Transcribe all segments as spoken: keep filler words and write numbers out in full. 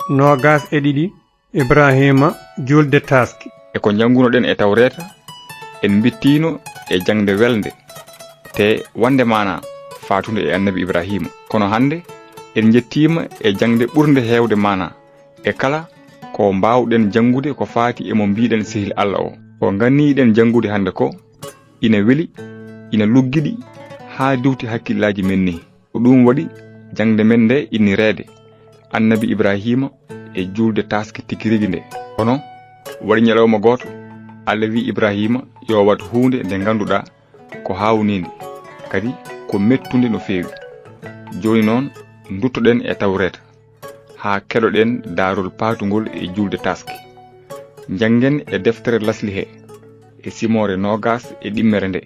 noogas e ɗiɗi, Ibraahiima juulde taaski. E ko njanngunoɗen e Tawreeta, en mbittiino e jaŋde welnde, te wonde maanaa faatunde e Annabi Ibraahiima. Kono hannde, en njettiima e jaŋde ɓurnde heewde maanaa e kala ko mbaawɗen janngude ko faati e mo mbiiɗen sehil Alla o. Ko nganniiɗen janngude hannde ko ina weli, ina luggiɗi haa diwti hakkillaaji men ni. Ko ɗuum waɗi jaŋde men nde innireede Annabi Ibraahiima e juulde taaske tigi rigi nde. Kono waɗi ñalawma gooto, Alla wi'i Ibraahiima yo waɗ huunde nde ngannduɗaa ko haawniinde, kadi ko mettunde no feewi. Jooni noon, nduttoɗen e Tawreeta, haa keɗoɗen daarol paatungol e juulde taaske. Njanngen e deftere lasli he, e simoore noogas e ɗimmere nde.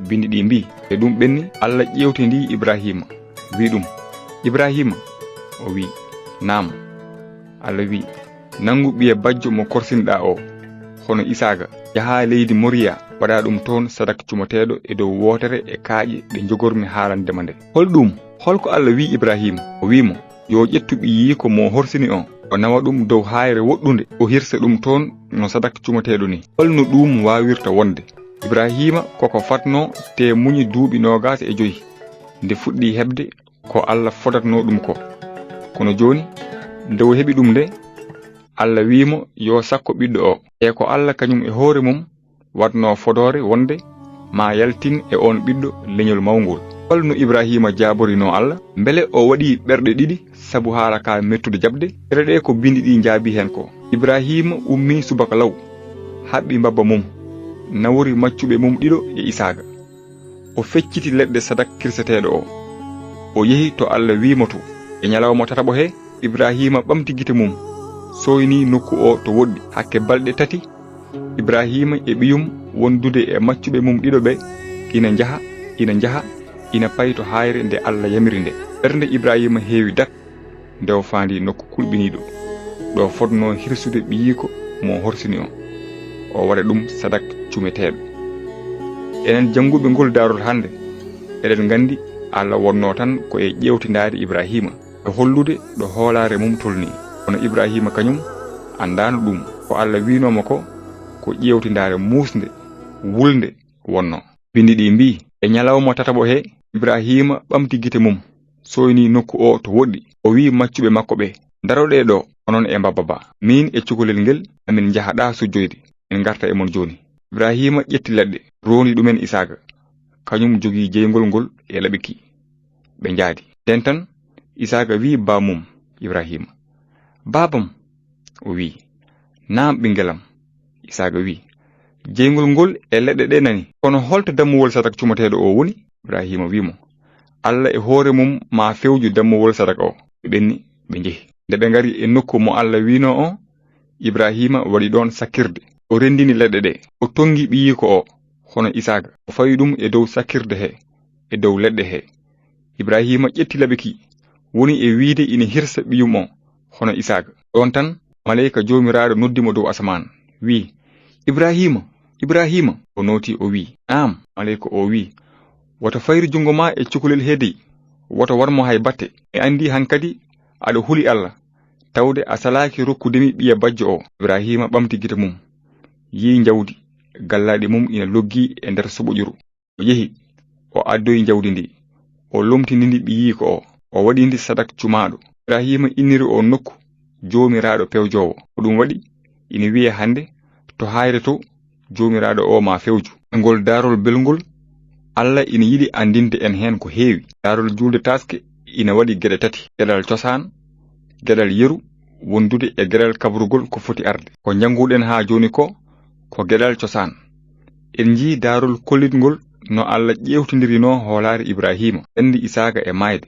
Binndi ɗi mbii, e ɗum ɓenni, Alla ƴeewtindii Ibraahiima, wii ɗum, Ibraahiima! O wii, Naam. Alla wii, Nanngu ɓiya bajjo mo korsinɗaa o, hono Isaaga, njahaa leydi Moriya, waɗaa ɗum toon sadak cumateeɗo e dow wootere e kaaƴe ɗe njogormi haalande ma nde. Hol ɗuum? Hol ko Alla wii Ibraahiima? O wii mo, yo ƴettu ɓiyiiko mo horsini o, o nawa ɗum dow haayre woɗɗunde, o hirsa ɗum toon no sadak cumateeɗo ni. Hol no ɗuum waawirta wonde? Ibraahiima ko ko fadnoo te muñi duuɓi noogas e joy, nde fuɗɗii heɓde ko Alla fodatnoo ɗum ko. Kono jooni, nde o heɓi ɗum nde, Alla wii mo yo sakko ɓiɗɗo o. E ko Alla kañum e hoore mum waɗnoo fodoore wonde maa yaltin e oon ɓiɗɗo leñol mawngol. Hol no Ibraahiima jaaborinoo Alla? Mbele o waɗii ɓerɗe ɗiɗi sabu haala kaa mettude jaɓde? Ɗerɗe ɗe ko binndi ɗi njaabii heen ko. Ibraahiima ummii subaka law, haɓɓi mbabba mum, nawori maccuɓe mum ɗiɗo e Isaaga. O fecciti leɗɗe sadak kirseteeɗo o. O yehi to Alla wii mo to. E ñalawma tataɓo he, Ibraahiima ɓamti gite mum, sooynii nokku o to woɗɗi. Hakke balɗe tati, Ibraahiima e ɓiyum wondude e maccuɓe mum ɗiɗo ɓe, ina njaha, ina njaha, ina payi to haayre nde Alla yamiri nde. Ɓernde Ibraahiima heewi dak, nde o faandii nokku kulɓiniiɗo, ɗo fotnoo hirsude ɓiyiiko mo horsini o, o waɗa ɗum sadak cumeteeɗo. Enen jannguɓe ngol daarol hannde, eɗen nganndi Alla wonnoo tan ko e ƴeewtindaade Ibraahiima, e hollude ɗo hoolaare mum tolnii. Kono Ibraahiima kañum anndaano ɗum. Ko Alla wiinoo mo ko, ko ƴeewtindaare muusnde, wulnde wonnoo. Binndi ɗi mbii, e ñalawma tataɓo he, Ibraahiima ɓamti gite mum, sooynii nokku o to woɗɗi. O wii maccuɓe makko ɓe, Ndaroɗee ɗo, onon e mbabba ba. Miin e cukalel ngel, amin njaha ɗaa sujjoyde. Min ngarta e mon jooni. Ibraahiima ƴetti leɗɗe, roondi ɗumen Isaaga. Kañum jogii jeyngol ngol e laɓi ki. Ɓe njaadi. Ndeen tan, Isaaga wii baamum Ibraahiima, Baabam! O wii, Naam, ɓinngelam. Isaaga wii, Jeyngol ngol e leɗɗe ɗe nani. Kono holto dammuwol sadak cumateeɗo o woni? Ibraahiima wii mo, Alla e hoore mum maa fewju dammuwol sadak o. Ɓe ɓenni, ɓe njehi. Nde ɓe ngari e nokku mo Alla wiinoo o, Ibraahiima waɗi ɗoon sakkirde. O renndini leɗɗe ɗe. O tonngi ɓiyiiko o, hono Isaaga. O fawi ɗum e dow sakkirde he, e dow leɗɗe he. Ibraahiima ƴetti laɓi ki, woni e wiyde ina hirsa ɓiyum o, hono Isaaga. Ɗoon tan, maleyka Joomiraaɗo noddi mo dow asamaan, wii, Ibraahiima! Ibraahiima! O nootii, o wii, Naam! Maleyka o wii, Wota fayru junngo ma e cukalel he dey, wota war mo hay batte. Mi anndii hankadi aɗa huli Alla, tawde a salaaki rokkude mi ɓiya bajjo o. Ibraahiima ɓamti gite mum, yii njawdi, gallaaɗi mum ina loggii e nder suɓoƴuru. O yehi, o addoyi njawdi ndi, o lomtini ndi ɓiyiiko o, o waɗi ndi sadak cumaaɗo. Ibraahiima inniri oo nokku Joomiraaɗo pewjoowo. Ko ɗum waɗi, ina wiyee hannde, To haayre to, Joomiraaɗo o maa fewju. E ngol daarol belngol, Alla ina yiɗi anndinde en heen ko heewi. Daarol juulde taaske ina waɗi geɗe tati, geɗal cosaan, geɗal yeru, wondude e geɗal kabrugol ko foti arde. Ko njannguɗen haa jooni ko, ko geɗal cosaan. En njii daarol kollitngol no Alla ƴeewtindirinoo hoolaare Ibraahiima, ɓernde Isaaka e maayde.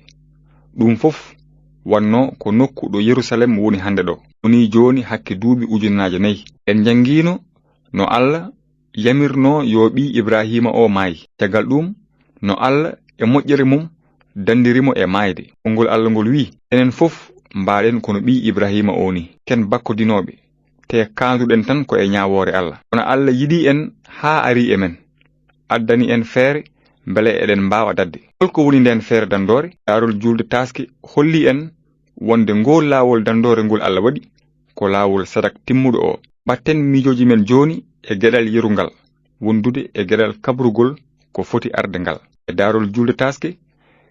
Ɗum fof wannoo ko nokku ɗo Yerusaalem woni hannde ɗo. Wonii jooni hakke duuɓi ujunaaje nayi. En njanngiino no Alla yamirnoo yo ɓiy Ibraahiima o maay. Caggal ɗum, no Alla e moƴƴere mum danndiri mo e maayde. Konngol Alla ngol wiyi, enen fof mbaɗen kono ɓiy Ibraahiima o ni. Ken bakkodinooɓe, te kaanduɗen tan ko e ñaawoore Alla. Kono Alla yiɗi en haa ari e men, addani en feere mbele eɗen mbaawa daɗde. Hol ko woni ndeen feere danndoore? Daarol juulde taaske holli en wonde ngol laawol danndoore ngol Alla waɗi, ko laawol sadak timmuɗo o. Mbatten miijooji men jooni e geɗal yeru ngal, wondude e geɗal kabrugol ko foti arde ngal. E daarol juulde taaske,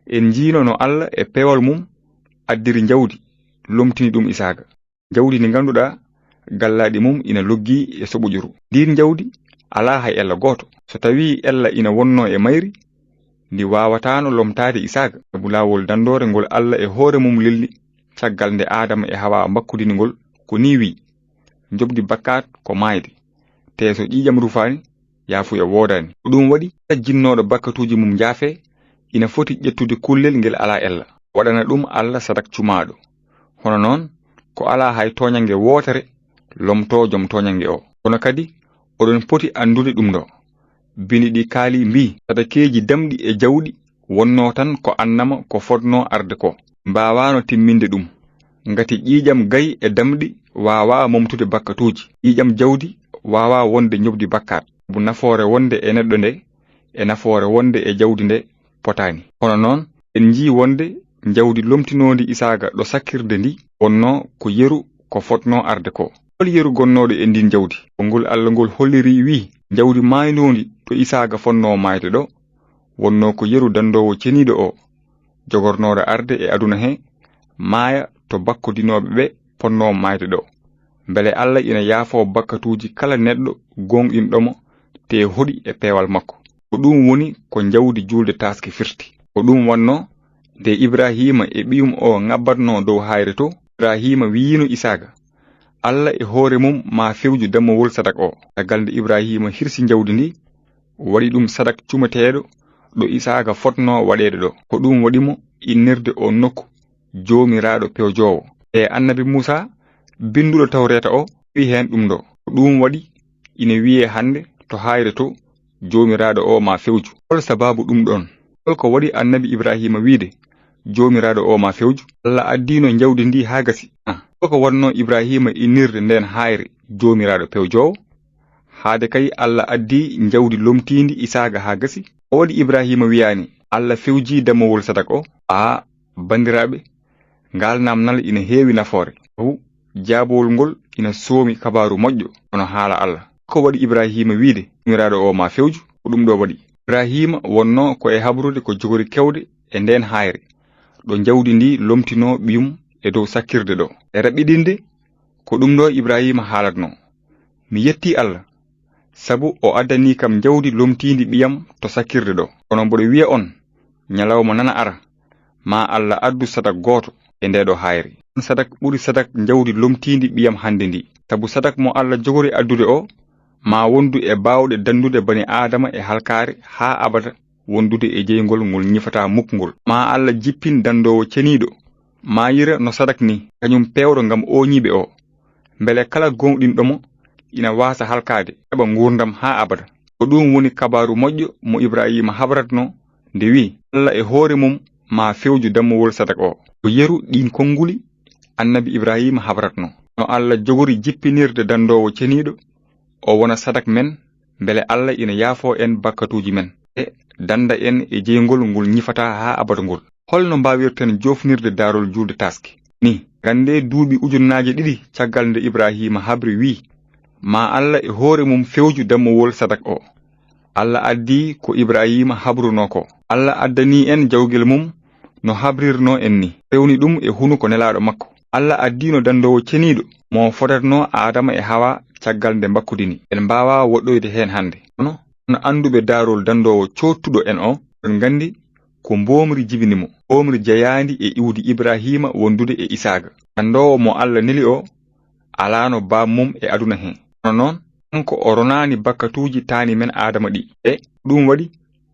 en njiino no Alla e peewal mum addiri njawdi, lomtini ɗum Isaaga. Njawdi ndi ngannduɗaa gallaaɗi mum ina loggi e soɓoƴuru. Ndiin njawdi alaa hay ella gooto. So tawii ella ina wonnoo e mayri, ndi waawataano lomtaade Isaaga, sabu laawol danndoore ngol Alla e hoore mum lelni caggal nde Aadama e Hawaa mbakkudini ngol, ko nii wiyi: "Njoɓdi bakkaat ko maayde, tee so ƴiiƴam rufaani, yaafuya woodaani." Ko ɗum waɗi, kala jinnooɗo bakkatuuji mum njaafee, ina foti ƴettude kullel ngel alaa ella, waɗana ɗum Alla sadak cumaaɗo. Hono noon, ko alaa hay tooñannge wootere lomtoo jom tooñannge o. Kono kadi, oɗon poti anndude ɗum ɗo. Bindi ɗi kaali mbii: "Sadakeeji damɗi e jawɗi wonnoo tan ko annama ko fotnoo arde ko. Mbaawaano timminde ɗum. Ngati ƴiiƴam gayi e damɗi waawaa momtude bakkatuuji. Ƴiiƴam jawdi waawaa wonde njoɓdi bakkaat. Sabu nafoore wonde e neɗɗo nde, e nafoore wonde e jawdi nde potaani." Hono noon, en njii wonde njawdi lomtinoondi Isaaga ɗo sakkirde ndi wonnoo ko yeru ko fotnoo arde ko. Hol yeru gonnooɗo e ndiin njawdi? Ko ngol Alla ngol holliri, wiyi: "Njawdi maaynoondi ɗo Isaaga fotnoo maayde ɗo, wonnoo ko yeru danndoowo ceniiɗo o, jogornooɗo arde e aduna he, maaya to bakkodinooɓe ɓe potnoo maayde ɗo, mbele Alla ina yaafoo bakkatuuji kala neɗɗo gooŋɗinɗo mo, tee hoɗi e peewal makko." Ko ɗum woni ko njawdi juulde taaske firti. Ko ɗum wonnoo nde Ibrahiima e ɓiyum o ŋabbatnoo dow haayre to, Ibrahiima wiyiino Isaaga: "Alla e hoore mum maa fewju dammowol sadak o." Caggal nde Ibrahiima hirsi njawdi ndi, o waɗi ɗum sadak cumateeɗo ɗo Isaaga fotnoo waɗeede ɗo. Ko ɗum waɗi mo innirde o nokku Joomiraaɗo pewjoowo. E Annabi Muusaa, binnduɗo Tawreeta o, wiyi heen ɗum ɗo. Ko ɗum waɗi ina wiyee hannde to haayre to: "Joomiraaɗo o maa fewju." Hol sabaabu ɗum ɗoon? Hol ko waɗi Annabi Ibrahiima wiyde: "Joomiraaɗo o maa fewju"? Alla addiino njawdi ndi haa gasi. Ah, hol ko waɗnoo Ibrahiima innirde ndeen haayre Joomiraaɗo pewjoowo? Haade kay Alla addii njawdi lomtiindi Isaaga haa gasi. O waɗi Ibrahiima wiyaani: "Alla fewjii dammowol sadak o." Aa, banndiraaɓe, ngaal naamnal ina heewi nafoore. Sabu jaabowol ngol ina soomi kabaaru moƴƴo, hono haala Alla. Ko waɗi Ibrahiima wiyde: "Joomiraaɗo o maa fewju"? Ko ɗum ɗo waɗi. Ibrahiima wonnoo ko e habrude ko jogori kewde e ndeen haayre, ɗo njawdi ndi lomtinoo ɓiyum e dow sakkirde ɗo. E raɓɓiɗinde, ko ɗum ɗo Ibrahiima haalatnoo: "Mi yettii Alla, sabu o addanii kam njawdi lomtiindi ɓiyam to sakkirde ɗo. Kono mboɗo wiya on, ñalawma nana ara, maa Alla addu sadak gooto e ndee ɗo haayre. On sadak ɓuri sadak njawdi lomtiindi ɓiyam hannde ndi. Sabu sadak mo Alla jogori addude o, maa wondu e baawɗe danndude bani Aadama e halkaare haa abada, wondude e jeyngol ngol ñifataa muk ngol. Maa Alla jippin danndoowo ceniiɗo, maayira no sadak ni, kañum peewɗo ngam ooñiiɓe o, mbele kala gooŋɗinɗo mo ina waasa halkaade, heɓa nguurndam haa abada." Ko ɗum woni kabaaru moƴƴo mo Ibrahiima habratnoo nde wiyi: "Alla e hoore mum maa fewju dammowol sadak o." Ko yeru ɗiin konnguli Annabi Ibrahiima habratnoo. No Alla jogori jippinirde danndoowo ceniiɗo o wona sadak men, mbele Alla ina yaafoo en bakkatuuji men, e dannda en e jeyngol ngol ñifataa haa abada ngol. Holno mbaawirten joofnirde daarol juulde taaske? Ni, nganndee duuɓi ujunnaaje ɗiɗi caggal nde Ibrahiima habri wiyi: "Maa Alla e hoore mum fewju dammowol sadak o." Alla addii ko Ibrahiima habrunoo ko. Alla addanii en jawgel mum no habrirnoo en ni. Fewni ɗum e hunuko nelaaɗo makko. Alla addiino danndoowo ceniiɗo mo fodatnoo Aadama e Hawaa caggal nde mbakkudini. En mbaawaa woɗɗoyde heen hannde. Kono, kono annduɓe daarol danndoowo coottuɗo en o, oɗon nganndi ko mboomri jibini mo. Mboomri jeyaandi e iwdi Ibrahiima wondude e Isaaga. Danndoowo mo Alla neli o, alaano baam mum e aduna hee. Kono noon, kanko o ronaani bakkatuuji taani men Aadama ɗi. E ɗum waɗi,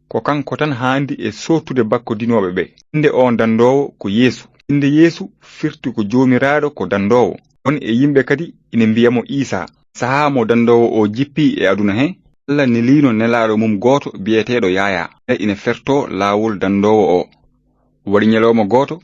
ko kanko tan haandi e soottude bakkodinooɓe ɓe. Innde oon danndoowo ko Yeesu. Innde Yeesu firti ko Joomiraaɗo ko danndoowo. Won e yimɓe kadi ina mbiya mo Iisaa. Sahaa mo danndoowo o jippii e aduna hee, Alla neliino nelaaɗo mum gooto biyeteeɗo Yaayaa. Nde ina fertoo laawol danndoowo o. Waɗi ñalawma gooto,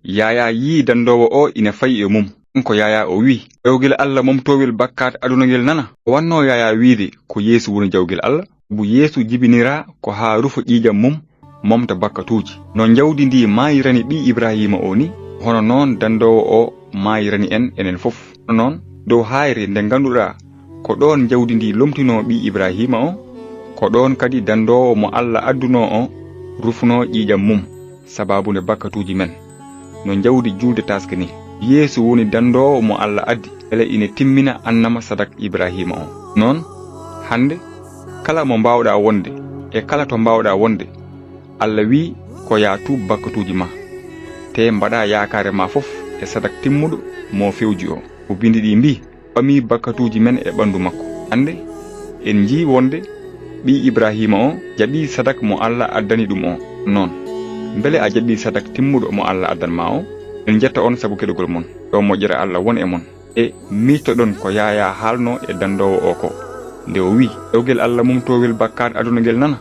Yaayaa yii danndoowo o ina fayi e mum. Kanko Yaayaa o wii: "Jawgel Alla momtoowel bakkaat aduna ngel nana." Ko wannoo Yaayaa wiide ko Yeesu woni jawgel Alla, sabu Yeesu jibiniraa ko haa rufa ƴiiƴam mum, momta bakkatuuji. No njawdi ndi maayirani ɓii Ibrahiima o ni, Hono noon danndoowo o maayirani en enen fof. Hono noon, dow haayre nde ngannduɗaa ko ɗoon njawdi ndi lomtinoo ɓii Ibraahiima o, ko ɗoon kadi danndoowo mo Alla addunoo o rufunoo ƴiiƴam mum, sabaabu nde bakkatuuji men, no njawdi juulde taaske ni. Yeesu woni danndoowo mo Alla addi, mbele ine timmina annama sadak Ibraahiima o. Noon, hannde, kala mo mbaawɗaa wonde e kala to mbaawɗaa wonde, Alla wiyi ko yaa tuub bakkatuuji ma, te mbaɗaa yaakaare ma fof e sadak timmuɗo mo fewji o. Ko bindi ɗi mbii, ɓamii bakkatuuji men e ɓanndu makko. Hannde, en njii wonde ɓii Ibraahiima o jaɓii sadak mo Alla addani ɗum o. Noon, mbele a jaɓii sadak timmuɗo mo Alla addan ma o? En njetta on sabu keɗogol mon. Yo moƴƴere Alla won e mon. E miijtoɗon ko Yaayaa haalnoo e danndoowo o ko, nde o wiyi, "Dewgel Alla mumtowel bakkaat aduna ngel nana."